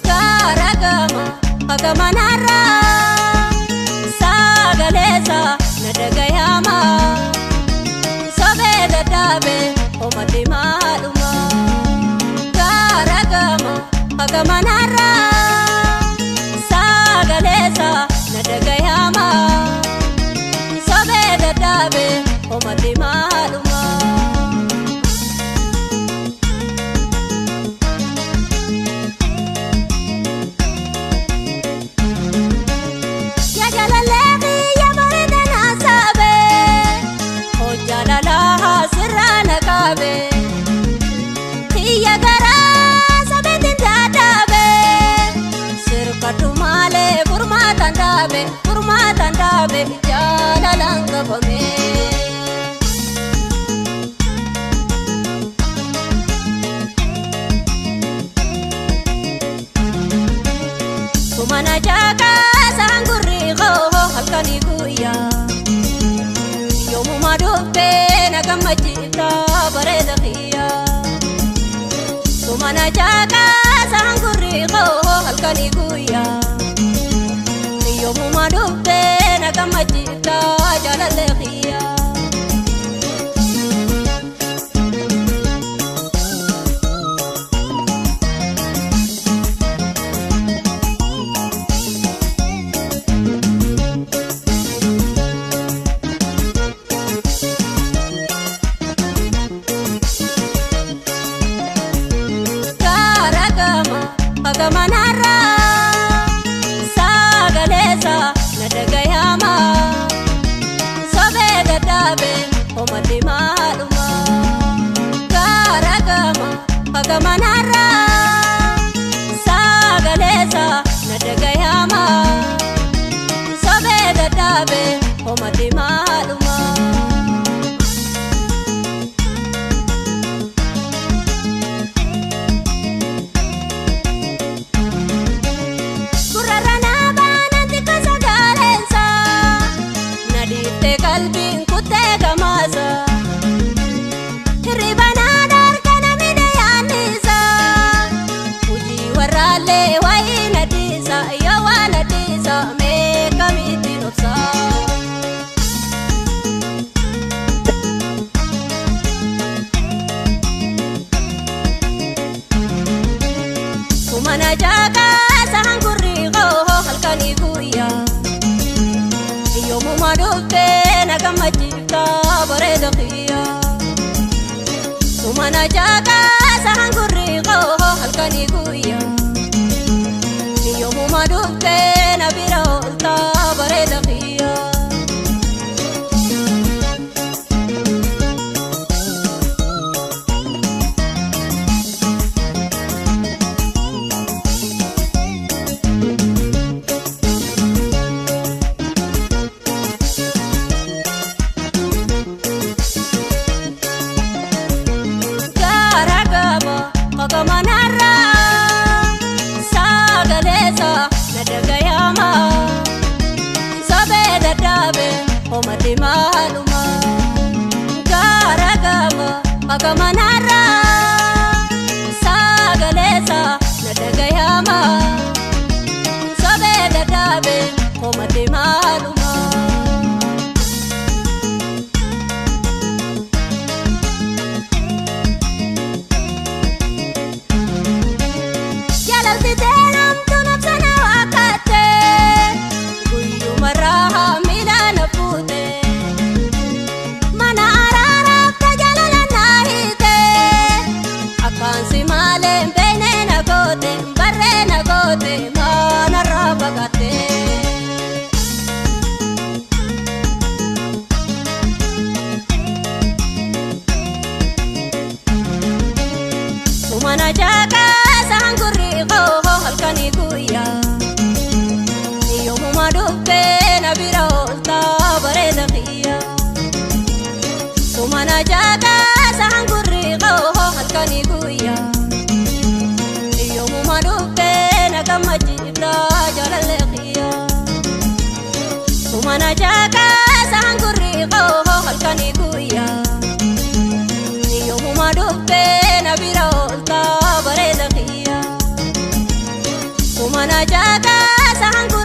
Gaaragama hagamanarra sagaleessa na dhagayama sobee dadhabe homatti maaluma. Gaaragama hagamanarra sagaleessa na dhagayama sobee dadhabe homatti maaluma. Ya jaalallee ya bareeda na sabe hojjaalalaa sirraa na qabe kiyya garaa sabeetiin dadhabe sirkadhu malee furmaatan dhaabe furmaatan dhaabe jaalalaan qabame. Sumana jaakaa saangurri koo halkanii guyyaa yoomuma dhuftee na gammachiifta bareeda kiyya. Sumana jaakaa saangurri koo halkanii guyyaa yoomuma dhuftee na gammachiifta jaalallee kiyya. Gaaragama hagamanarra sagaleessa na dhagayama sobee dadhabe homatti maaluma. Gaaragama hagamanarra sagaleessa na dhagayama sobee dadhabe homatti maaluma. Gurrarra naabaan xiqqoo sagaleensa na dhiiftee qalbiin kuttee gamaasa. Hirriba naa darga namni yaannisa hojii warraallee wayii na dhiisa yoo waa na dhiisa meeqamitti dhobsa. Sumana jaakaa saangurri koo halkanii guyyaa yoomuma dhuftee na gammachiifta bareeda kiyya. Sumana jaakaa saangurri koo halkanii guyyaa yoomuma dhuftee na bira oolta bareeda kiyya. Gaaragama hagamanarra sagaleessa na dhagayama sobee dadhabe homatti maaluma. Gaaragama hagamanarra sagaleessa na dhagayama sobee dadhabe homatti maaluma. Jaalalti teeramtu nabsana waakatte guyyumarraa miila na fuute mana araaraaf tajaajila naa hiite Sumana jaaqaa gurri koo halkanii guyyaa. Yoomuma dhuftee na bira ooltaa bareeda kiyya. Sumana jaaqaa gurri.